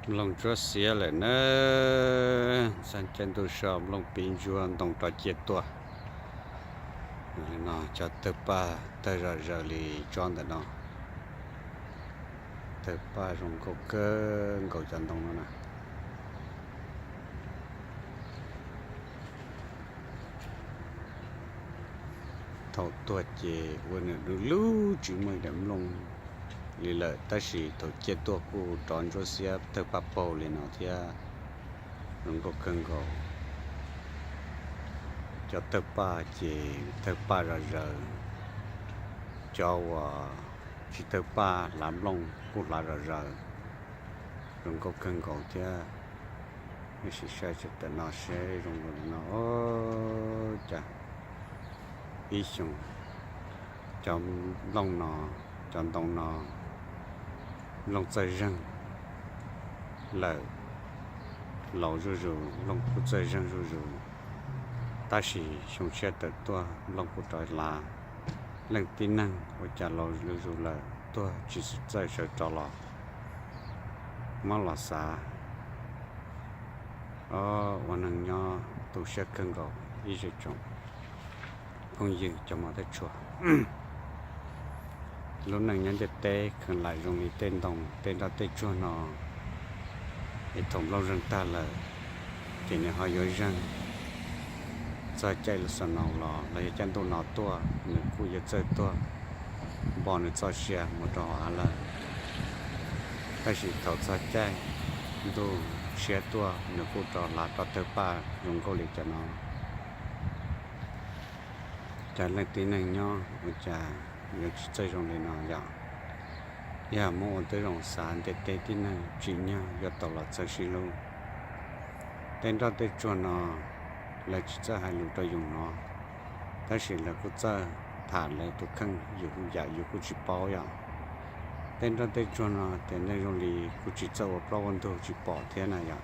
Nplooj ntsuab xiab lawm na, txog caij ntuj so nplooj pib ntsuab ntoo rov ciaj tuaj. Li no cov tawg paj tawg zom zaws li tsob ntawm no. Tawg paj zoo nkauj kawg nkaus cov ntoo no na. Thaum tuag ces ua nws du lug tsis muaj ib daim nplooj li lawm, tab sis thaum ciaj tuaj kuj rov ntsuab xiab tawg paj paug li no thiab. Zoo nkauj kawg nkaus. Cov tawg paj ces tawg paj zom zaws, cov uas tsis tawg paj hlav nplooj kuj hlav zom zaws, zoo nkauj kawg nkaus thiab. Nej sim saib tawm no seb zoo nkaus li no, cas ib xyoos cov nplooj no, cov ntoo no nplooj txawj zeeg lawm, laus zuj zus nplooj kuj txawj zeeg zuj zus, tab sis xyoo tshiab tawm tuaj nplooj kuj rov hlav. Leej tib neeg ua cas laus zuj zus lawm tuag tsis txawj sawv rov los, muab los xav, ua neeg nyob tu siab kawg nkaus ib zej tsoom phooj ywg cov mos teb tshua. Lub neej nyob ntiaj teb kheev lam zoo li tej ntoo tej nroj tej tsuag no, es thaum nplooj zeeg tag lawm ces nws ho yuav zeeg. Txog caij los xav no los los yog caij ntuj no tuaj nws kuj yuav txawj tuag, npo nws txoj sia mus rau hauv av lawm. Tab sis thaum txog caij ntuj tshiab tuaj nws kuj rov hlav rov tawg paj zoo nkauj li cov no. Cas leej tib neeg nyob ua cas yuav tsis txawj zoo li no yom? Yog muab ua tib zoo xav ntiaj teb tib neeg tsim nyog yuav tau los txawj sib hlub. Tej nroj tej tsuag no lawv tsis txawj hais lus rau yus hnov, tab sis lawv kuj txawj tham lawv tus kheej, yus yam yus kuj tsis paub yom. Tej nroj tej tsuag no tias nej zoo li kuj tsis txawj ua plaub ua ntug tsis pom thiab na yom.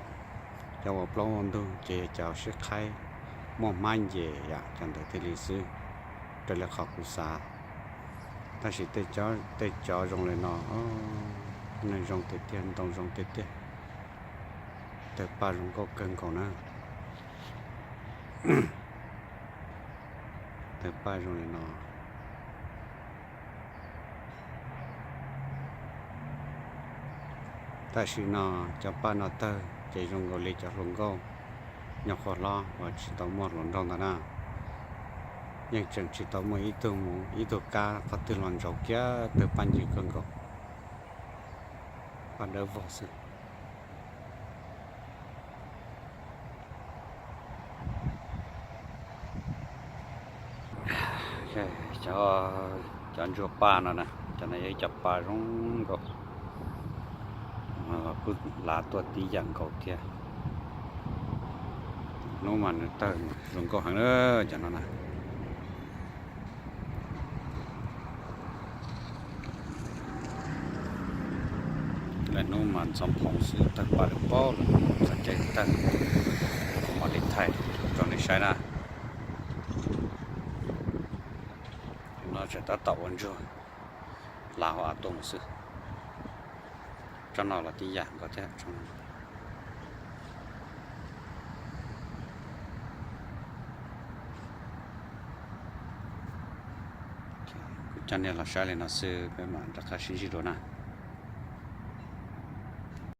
Cov ua plaub ua ntug ces yog cov siab qhaib muaj hmab nces yom, cov ntawd thiaj li xwb, raws li qhov kuv xav. Tab sis tej cov zoo li no, neeg zoo tiag tiag, ntoo zoo tiag tiag, tawg paj zoo nkauj kawg nkaus na. Tawg paj zoo li no. Tam sim no cov paj no tawg ces zoo nkaus li cov hluas nkauj nyob qhuav hlob uas tsis tau muaj hluas nraug ntawd na, yeej tseem tsis tau muaj ib tug mus ib tug kab qhov twg los ntsaus kiag tawg paj ncig kawg nkaus, paj dawb vog xwb. Cov, cov ntsuab paj no na, cov no yog ib co paj zoo nkauj, kuj lav tuaj tib yam nkaus thiab. Hnub mas nws tawg zoo nkauj heev na, cov no na. Lawm hnub mas ntxoov phoov xwb, tawg paj lawm paub lawm, txog caij tawg, kuv mam li thaij rau nej saib na. No tseem tab tom ua ntsuag, lav hauv av tuaj mus xwb. Tsob no los tib yam nkaus thiab. Kuv coj nej los saib li no xwb, peb mam rov qab sib ntsib dua na.